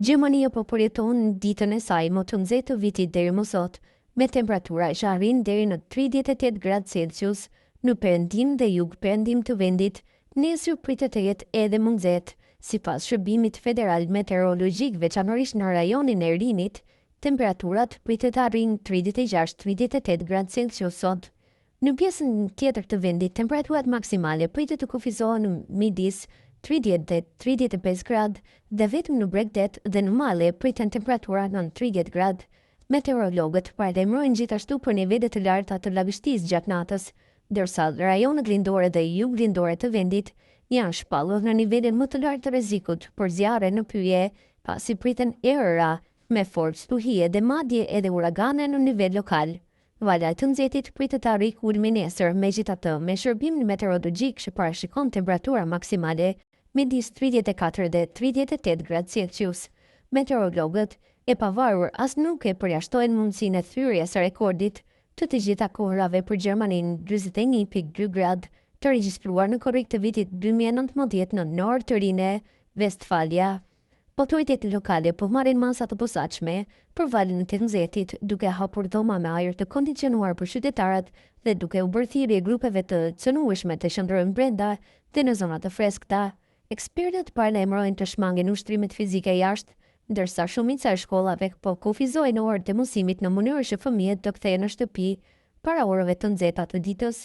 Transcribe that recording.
Gjermania po përjeton ditën e saj më të nxehtë të vitit deri më sot, me temperatura që arrijnë deri në 38 gradë Celsius në perëndim dhe jug-perëndim të vendit. Nesër pritet të jetë edhe më nxehtë. Sipas Shërbimit Federal Meteorologjik, veçanërisht në rajonin e Rinit, temperaturat pritet të arrijnë 36-38 gradë Celsius sot. Në pjesën tjetër të vendit, temperaturat maksimale pritet të kufizohen midis 30 dhe 35 gradë dhe vetëm në bregdet dhe në male priten temperatura nën 30 gradë. Meteorologët paralajmërojnë gjithashtu për nivele të larta të lagështisë gjatë natës, ndërsa rajonet lindore dhe juglindore të vendit janë shpallur në nivelin më të lartë të rrezikut për zjarre në pyje, pasi priten erëra me forcë stuhie dhe madje edhe uragane në nivel lokal. Vala e të nxehtit pritet të arrijë kulmin nesër, megjithatë, me shërbimin meteorologjik që parashikon temperatura maksimale midis 34 dhe 38 gradë Celsius. Meteorologët e pavarur as nuk e përjashtojnë mundësinë e thyerjes së rekordit të të gjitha kohërave për Gjermaninë 41.2 gradë të regjistruar në korrik të vitit 2019 në Nord Rhine Westfalia. Autoritetet lokale po marrin masa të posaçme për valën e të nxehtit, duke hapur dhoma me ajër të kondicionuar për qytetarët dhe duke u bërë thirrje grupeve të cënueshme të qëndrojnë brenda dhe në zona të freskëta. Ekspertët paralajmërojnë të shmangin ushtrimet fizike jashtë, ndërsa shumica e shkollave po kufizojnë orët e mësimit në mënyrë që fëmijët të kthehen në shtëpi para orëve të nxehta të ditës.